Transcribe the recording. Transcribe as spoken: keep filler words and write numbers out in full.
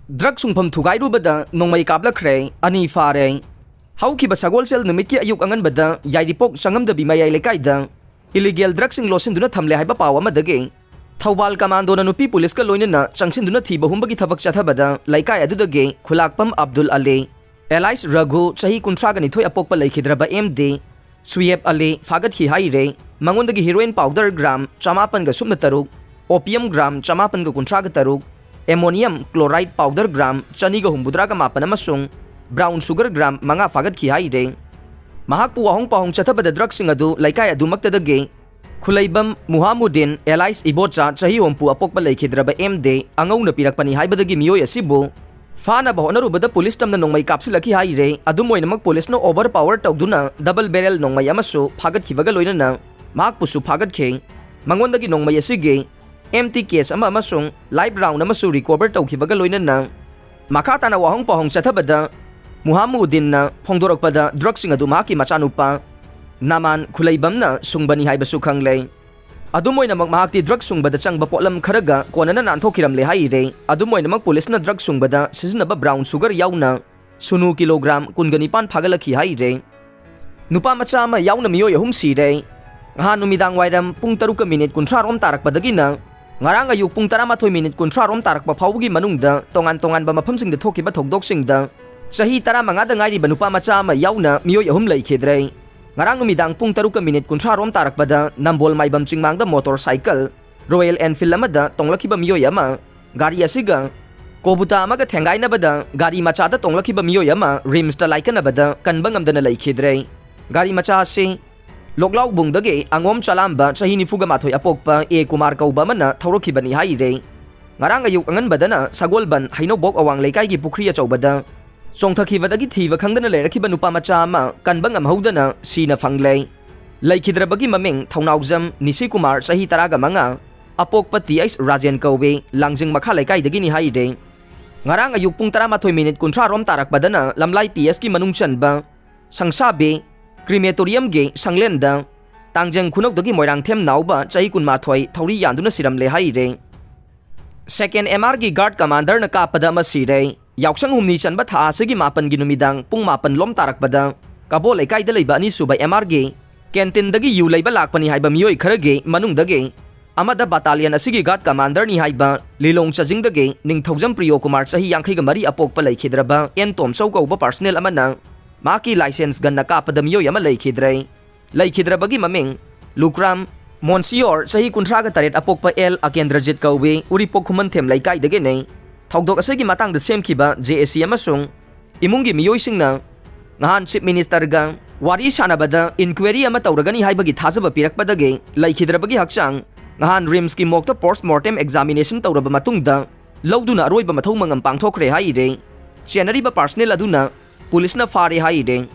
Drug ꯁꯨꯡꯐꯝ ꯊꯨꯒꯥꯏꯔꯨꯕꯗ ꯅꯣꯡꯃꯩ ꯀꯥꯞꯂꯛꯈ꯭ꯔꯦ, ꯑꯅꯤ ꯐꯥꯔꯦ꯫ ꯍꯧꯈꯤꯕ ꯁꯒꯣꯜꯁꯦꯜ ꯅꯨꯃꯤꯠꯀꯤ ꯑꯌꯨꯛ ꯑꯉꯟꯕꯗ ꯌꯥꯏꯔꯤꯄꯣꯛ ꯆꯪꯉꯝꯗꯕꯤ ꯃꯌꯥꯏ ꯂꯩꯀꯥꯏꯗ ꯏꯂꯤꯒꯦꯜ ꯗ꯭ꯔꯒꯁꯤꯡ ꯂꯣꯠꯁꯤꯟꯗꯨꯅ ꯊꯝꯂꯦ ꯍꯥꯏꯕ ꯄꯥꯎ ꯑꯃꯗꯒꯤ ꯊꯧꯕꯥꯜ ꯀꯃꯥꯟꯗꯣꯅ ꯅꯨꯄꯤ ꯄꯨꯂꯤꯁꯀ ꯂꯣꯏꯅꯅ ꯆꯪꯁꯤꯟꯗꯨꯅ ꯊꯤꯕ ꯍꯨꯝꯕꯒꯤ ꯊꯕꯛ ꯆꯠꯊꯕꯗ ꯂꯩꯀꯥꯏ ꯑꯗꯨꯗꯒꯤ ꯈꯨꯂꯥꯛꯄꯝ ꯑꯕꯗꯨꯜ ꯑꯂꯤ, ꯑꯦꯂꯥꯏꯁ ꯔꯘꯨ, ꯆꯍꯤ ꯀꯨꯟꯊ꯭ꯔꯥꯒ ꯅꯤꯊꯣꯏ ꯑꯄꯣꯛꯄ ꯂꯩꯈꯤꯗ꯭ꯔꯕ ꯑꯦꯝ ꯗꯤ ꯁꯨꯌꯦꯕ ꯑꯂꯤ ꯐꯥꯒꯠꯈꯤ ꯍꯥꯏꯔꯦ꯫ ꯃꯉꯣꯟꯗꯒꯤ ꯍꯤꯔꯣꯏꯟ ꯄꯥꯎꯗꯔ ꯒ꯭ꯔꯥꯝ ꯆꯃꯥꯄꯟꯒ ꯁꯨꯞꯅ ꯇꯔꯨꯛ, ꯑꯣꯄꯤꯌꯝ ꯒ꯭ꯔꯥꯝ ꯆꯃꯥꯄꯟꯒ ꯀꯨꯟꯊ꯭ꯔꯥꯒ ꯇꯔꯨꯛ, ꯑꯦꯃꯣꯅꯤꯌꯝ ꯀ꯭ꯂꯣꯔꯥꯏꯗ ꯄꯥꯎꯗꯔ ꯒ꯭ꯔꯥꯝ ꯆꯅꯤꯒ ꯍꯨꯝꯐꯨꯇꯔꯥꯒ ꯃꯥꯄꯟ ꯑꯃꯁꯨꯡ ꯕ꯭ꯔꯥꯎꯟ ꯁꯨꯒꯔ ꯒ꯭ꯔꯥꯝ ꯃꯉꯥ ꯐꯥꯒꯠꯈꯤ ꯍꯥꯏꯔꯦ꯫ ꯃꯍꯥꯛꯄꯨ ꯋꯥꯍꯣꯡ ꯄꯥꯎꯍꯣꯡ ꯆꯠꯊꯕꯗ ꯗ꯭ꯔꯒꯁꯤꯡ ꯑꯗꯨ ꯂꯩꯀꯥꯏ ꯑꯗꯨꯃꯛꯇꯗꯒꯤ ꯈꯨꯂꯩꯕꯝ ꯃꯨꯍꯥꯃꯨꯗꯤꯟ ꯑꯦꯂꯥꯏꯁ ꯏꯕꯣꯆꯥ ꯆꯍꯤ ꯍꯨꯝꯐꯨ ꯑꯄꯣꯛꯄ ꯂꯩꯈꯤꯗ꯭ꯔꯕ ꯑꯦꯝ ꯗꯦ ꯑꯉꯧꯅ ꯄꯤꯔꯛꯄꯅꯤ ꯍꯥꯏꯕꯗꯒꯤ ꯃꯤꯑꯣꯏ ꯑꯁꯤꯕꯨ ꯐꯥꯅꯕ ꯍꯣꯠꯅꯔꯨꯕꯗ ꯄꯨꯂꯤꯁ ꯇꯝꯅ ꯅꯣꯡꯃꯩ ꯀꯥꯞꯁꯤꯜꯂꯛꯈꯤ ꯍꯥꯏꯔꯦ꯫ ꯑꯗꯨꯝ ꯑꯣꯏꯅꯃꯛ ꯄꯨꯂꯤꯁꯅ ꯑꯣꯚꯔ ꯄꯥꯋꯔ ꯇꯧꯗꯨꯅ ꯗꯕꯜ ꯕꯦꯔꯦꯜ ꯅꯣꯡꯃꯩ ꯑꯃꯁꯨ ꯐꯥꯒꯠꯈꯤꯕꯒ ꯂꯣꯏꯅꯅ ꯃꯍꯥꯛꯄꯨꯁꯨ ꯐꯥꯒꯠꯈꯤ꯫ ꯃꯉꯣꯟꯗꯒꯤ ꯅꯣꯡꯃꯩ ꯑꯁꯤꯒꯤ ꯑꯦꯝꯇꯤ ꯀꯦꯁ ꯑꯃ ꯑꯃꯁꯨꯡ ꯂꯥꯏꯚ ꯔꯥꯎꯟ ꯑꯃꯁꯨ ꯔꯤꯀꯣꯚꯔ ꯇꯧꯈꯤꯕꯒ ꯂꯣꯏꯅꯅ ꯃꯈꯥ ꯇꯥꯅ ꯋꯥꯍꯪ ꯄꯥꯎꯍꯪ ꯆꯠꯊꯕꯗ ꯃꯨꯍꯥꯃꯨꯗꯤꯟꯅ ꯐꯣꯡꯗꯣꯔꯛꯄꯗ ꯗ꯭ꯔꯒꯁꯤꯡ ꯑꯗꯨ ꯃꯍꯥꯛꯀꯤ ꯃꯆꯥꯅꯨꯄꯥ ꯅꯃꯥꯟ ꯈꯨꯂꯩꯕꯝꯅ ꯁꯨꯡꯕꯅꯤ ꯍꯥꯏꯕꯁꯨ ꯈꯪꯂꯦ꯫ ꯑꯗꯨꯝ ꯑꯣꯏꯅꯃꯛ ꯃꯍꯥꯛꯇꯤ ꯗ꯭ꯔꯒ ꯁꯨꯡꯕꯗ ꯆꯪꯕ ꯄꯣꯠꯂꯝ ꯈꯔꯒ ꯀꯣꯟꯅꯅ ꯅꯥꯟꯊꯣꯛꯈꯤꯔꯝꯂꯦ ꯍꯥꯏꯔꯦ꯫ ꯑꯗꯨꯝ ꯑꯣꯏꯅꯃꯛ ꯄꯨꯂꯤꯁꯅ ꯗ꯭ꯔꯒ ꯁꯨꯡꯕꯗ ꯁꯤꯖꯤꯟꯅꯕ ꯕ꯭ꯔꯥꯎꯟ ꯁꯨꯒꯔ ꯌꯥꯎꯅ ꯁꯨꯅꯨ ꯀꯤꯂꯣꯒ꯭ꯔꯥꯝ ꯀꯨꯟꯒ ꯅꯤꯄꯥꯟ ꯐꯥꯒꯠꯂꯛꯈꯤ ꯍꯥꯏꯔꯦ꯫ ꯅꯨꯄꯥ ꯃꯆꯥ ꯑꯃ ꯌꯥꯎꯅ ꯃꯤꯑꯣꯏ ꯑꯍꯨꯝ ꯁꯤꯔꯦ꯫ ꯅꯍꯥꯟ ꯅꯨꯃꯤꯗꯥꯡ ꯋꯥꯏꯔꯝ ꯄꯨꯡ ꯇꯔꯨꯛꯀ ꯃꯤꯅꯤꯠ ꯀꯨꯟꯊ꯭ꯔꯥ ꯔꯣꯝ ꯇꯥꯔꯛꯄꯗꯒꯤꯅ ꯉꯔꯥꯡ ꯑꯌꯨꯛ ꯄꯨꯡ ꯇꯔꯥꯃꯥꯊꯣꯏ ꯃꯤꯅꯤꯠ ꯀꯨꯟꯊ꯭ꯔꯥ ꯔꯣꯝ ꯇꯥꯔꯛꯄ ꯐꯥꯎꯕꯒꯤ ꯃꯅꯨꯡꯗ ꯇꯣꯉꯥꯟ ꯇꯣꯉꯥꯟꯕ ꯃꯐꯝꯁꯤꯡꯗ ꯊꯣꯛꯈꯤꯕ ꯊꯧꯗꯣꯛꯁꯤꯡꯗ ꯆꯍꯤ ꯇꯔꯥꯃꯉꯥꯗ ꯉꯥꯏꯔꯤꯕ ꯅꯨꯄꯥ ꯃꯆꯥ ꯑꯃ ꯌꯥꯎꯅ ꯃꯤꯑꯣꯏ ꯑꯍꯨꯝ ꯂꯩꯈꯤꯗ꯭ꯔꯦ꯫ ꯉꯔꯥꯡ ꯅꯨꯃꯤꯗꯥꯡ ꯄꯨꯡ ꯇꯔꯨꯛꯀ ꯃꯤꯅꯤꯠ ꯀꯨꯟꯊ꯭ꯔꯥ ꯔꯣꯝ ꯇꯥꯔꯛꯄꯗ ꯅꯝꯕꯣꯜ ꯃꯥꯏꯕꯝ ꯆꯤꯡꯃꯥꯡꯗ ꯃꯣꯇꯣꯔ ꯁꯥꯏꯀꯜ ꯔꯣꯌꯦꯜ ꯑꯦꯟꯐꯤꯜꯗ ꯑꯃꯗ ꯇꯣꯡꯂꯛꯈꯤꯕ ꯃꯤꯑꯣꯏ ꯑꯃ ꯒꯥꯔꯤ ꯑꯁꯤꯒ ꯀꯣꯕꯨꯇꯥ ꯑꯃꯒ ꯊꯦꯡꯒꯥꯏꯅꯕꯗ ꯒꯥꯔꯤ ꯃꯆꯥꯗ ꯇꯣꯡꯂꯛꯈꯤꯕ ꯃꯤꯑꯣꯏ ꯑꯃ ꯔꯤꯝꯁꯇ ꯂꯥꯏꯀꯠꯅꯕꯗ ꯀꯟꯕ ꯉꯝꯗꯅ ꯂꯩꯈꯤꯗ꯭ꯔꯦ꯫ ꯒꯥꯔꯤ ꯃꯆꯥ ꯑꯁꯤ ꯂꯣꯛꯂꯥꯎꯕꯨꯡꯗꯒꯤ ꯑꯉꯣꯝ ꯆꯂꯥꯝꯕ ꯆꯍꯤ ꯅꯤꯐꯨꯒ ꯃꯥꯊꯣꯏ ꯑꯄꯣꯛꯄ ꯑꯦ ꯀꯨꯃꯥꯔ ꯀꯧꯕ ꯑꯃꯅ ꯊꯧꯔꯛꯈꯤꯕꯅꯤ ꯍꯥꯏꯔꯦ꯫ ꯉꯔꯥꯡ ꯑꯌꯨꯛ ꯑꯉꯟꯕꯗꯅ ꯁꯒꯣꯜꯕꯟ ꯍꯩꯅꯧꯕꯣꯛ ꯑꯋꯥꯡ ꯂꯩꯀꯥꯏꯒꯤ ꯄꯨꯈ꯭ꯔꯤ ꯑꯆꯧꯕꯗ ꯆꯣꯡꯊꯈꯤꯕꯗꯒꯤ ꯊꯤꯕ ꯈꯪꯗꯅ ꯂꯩꯔꯛꯈꯤꯕ ꯅꯨꯄꯥ ꯃꯆꯥ ꯑꯃ ꯀꯟꯕ ꯉꯝꯍꯧꯗꯅ ꯁꯤꯅ ꯐꯪꯂꯦ꯫ ꯂꯩꯈꯤꯗ꯭ꯔꯕꯒꯤ ꯃꯃꯤꯡ ꯊꯧꯅꯥꯎꯖꯝ ꯅꯤꯁꯤ ꯀꯨꯃꯥꯔ ꯆꯍꯤ ꯇꯔꯥꯒ ꯃꯉꯥ, ꯑꯄꯣꯛꯄ ꯇꯤ ꯑꯩꯆ ꯔꯥꯖꯦꯟ ꯀꯧꯏ, ꯂꯥꯡꯖꯤꯡ ꯃꯈꯥ ꯂꯩꯀꯥꯏꯗꯒꯤꯅꯤ ꯍꯥꯏꯔꯦ꯫ ꯉꯔꯥꯡ ꯑꯌꯨꯛ ꯄꯨꯡ ꯇꯔꯥꯃꯥꯊꯣꯏ ꯃꯤꯅꯤꯠ ꯀꯨꯟꯊ꯭ꯔꯥ ꯔꯣꯝ ꯇꯥꯔꯛꯄꯗꯅ ꯂꯝꯂꯥꯏ ꯄꯤ ꯑꯦꯁꯀꯤ ꯃꯅꯨꯡ ꯆꯟꯕ ꯁꯪꯁꯥꯕꯤ ꯀ꯭ꯔꯤꯃꯦꯇꯣꯔꯤꯌꯝꯒꯤ ꯁꯪꯂꯦꯟꯗ ꯇꯥꯡꯖꯪ ꯈꯨꯅꯧꯗꯒꯤ ꯃꯣꯏꯔꯥꯡꯊꯦꯝ ꯅꯥꯎꯕ ꯆꯍꯤ ꯀꯨꯟꯃꯥꯊꯣꯏ ꯊꯧꯔꯤ ꯌꯥꯟꯗꯨꯅ ꯁꯤꯔꯝꯂꯦ ꯍꯥꯏꯔꯦ꯫ Second M R ꯒꯤ guard commanderꯅ ꯀꯥꯞꯄꯗ ꯑꯃ ꯁꯤꯔꯦ꯫ ꯌꯥꯎꯁꯪ ꯍꯨꯝꯅꯤ ꯆꯟꯕ ꯊꯥ ꯑꯁꯤꯒꯤ ꯃꯥꯄꯟꯒꯤ ꯅꯨꯃꯤꯗꯥꯡ ꯄꯨꯡ ꯃꯥꯄꯟ ꯂꯣꯝ ꯇꯥꯔꯛꯄꯗ ꯀꯕꯣ ꯂꯩꯀꯥꯏꯗ ꯂꯩꯕ ꯑꯅꯤꯁꯨꯕ M R ꯒꯤ canteenꯗꯒꯤ ꯌꯨ ꯂꯩꯕ ꯂꯥꯛꯄꯅꯤ ꯍꯥꯏꯕ ꯃꯤꯑꯣꯏ ꯈꯔꯒꯤ ꯃꯅꯨꯡꯗꯒꯤ ꯑꯃꯗ battalion ꯑꯁꯤꯒꯤ guard commanderꯅꯤ ꯍꯥꯏꯕ ꯂꯤꯂꯣꯡ ꯆꯥꯖꯤꯡꯗꯒꯤ ꯅꯤꯡꯊꯧꯖꯝ ꯄ꯭ꯔꯤꯌꯣ ꯀꯨꯃꯥꯔ ꯆꯍꯤ ꯌꯥꯡꯈꯩꯒ ꯃꯔꯤ ꯑꯄꯣꯛꯄ ꯂꯩꯈꯤꯗ꯭ꯔꯕ ꯑꯦꯟ ꯇꯣꯝꯆꯧ ꯀꯧꯕ personnel ꯑꯃꯅ ꯃꯍꯥꯛꯀꯤ licence gunꯅ ꯀꯥꯞꯄꯗ ꯃꯤꯑꯣꯏ ꯑꯃ ꯂꯩꯈꯤꯗ꯭ꯔꯦ꯫ ꯂꯩꯈꯤꯗ꯭ꯔꯕꯒꯤ ꯃꯃꯤꯡ ꯂꯨꯀ꯭ꯔꯥꯝ ꯃꯣꯟꯁꯤꯌꯣꯔ ꯆꯍꯤ ꯀꯨꯟꯊ꯭ꯔꯥꯒ ꯇꯔꯦꯠ ꯑꯄꯣꯛꯄ ꯑꯦꯜ ꯑꯀꯦꯟꯗ꯭ꯔꯖꯤꯠ ꯀꯧꯏ, ꯎꯔꯤꯄꯣꯛ ꯈꯨꯃꯟꯊꯦꯝ ꯂꯩꯀꯥꯏꯗꯒꯤꯅꯤ꯫ ꯊꯧꯗꯣꯛ ꯑꯁꯤꯒꯤ ꯃꯇꯥꯡꯗ ꯁꯦꯝꯈꯤꯕ J A C ꯑꯃꯁꯨꯡ ꯏꯃꯨꯡꯒꯤ ꯃꯤꯑꯣꯏꯁꯤꯡꯅ ꯉꯍꯥꯟ Chief Ministerꯒ ꯋꯥꯔꯤ ꯁꯥꯟꯅꯕꯗ inquiry ꯑꯃ ꯇꯧꯔꯒꯅꯤ ꯍꯥꯏꯕꯒꯤ ꯊꯥꯖꯕ ꯄꯤꯔꯛꯄꯗꯒꯤ ꯂꯩꯈꯤꯗ꯭ꯔꯕꯒꯤ ꯍꯛꯆꯥꯡ ꯉꯍꯥꯟ RIMSꯀꯤ morgueꯇ post mortem examination ꯇꯧꯔꯕ ꯃꯇꯨꯡꯗ ꯂꯧꯗꯨꯅ ꯑꯔꯣꯏꯕ ꯃꯊꯧ ꯃꯉꯝ ꯄꯥꯡꯊꯣꯛꯈ꯭ꯔꯦ ꯍꯥꯏꯔꯦ꯫ ꯆꯦꯟꯅꯔꯤꯕ personnel ꯑꯗꯨꯅ ꯄꯨꯂꯤꯁꯅ ꯐꯥꯔꯦ ꯍꯥꯏꯔꯦ꯫